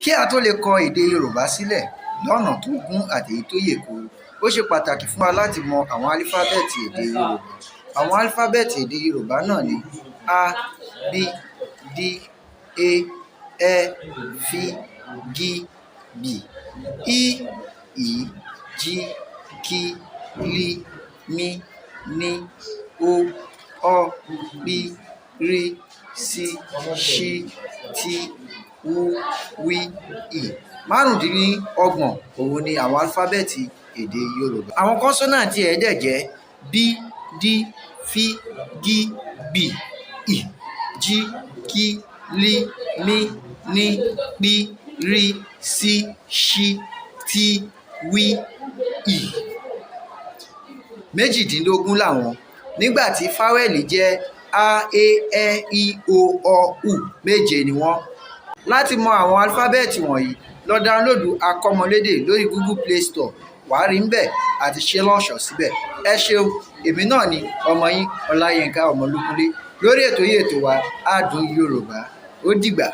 Kí a tó lè kọ èdè Yorùbá sílẹ̀ lọ́nà tó gún àti èyí tó yè kooro, ó ṣe pàtàkì fún wa láti mọ àwọn álífábẹ́ẹ́tì èdè Yorùbá. Àwọn álífábẹ́ẹ́tì èdè Yorùbá náà ni: A, B, D, E, F, G, B, I, Ì, J, K, L, M, N, O, Ọ, P, R, S, Ṣ, T, U, W, I. 25 òun ni àwọn álífábẹ́ẹ́tì èdè Yorùbá. Àwọn kọ́nsọ́náǹtì ẹ̀ dẹ̀ jẹ́ B, D, F, G, B, I, J, K, L, M, N, P, R, S, Ṣ, T, W, I. 18 làwọn, nígbà tí fáwẹ́ẹ̀lì jẹ́ A, E, Ẹ, I, O, Ọ, U, méje ni wọ́n. Láti mọ àwọn álífábẹ́ẹ́tì wọ̀nyí, lọ dáúnlóòdù Akọ́mọlédè lórí Google Play Store, wàá rí ńbẹ̀ a ti ṣe é lọ́ṣọ̀ọ́ síbẹ̀. Ẹ ṣeun, èmi náà ni ọmọ yín Ọláyínká Ọmọlúkúnlé lórí ètò yín ètò wa Adùn Yorùbá. Ó dìgbà.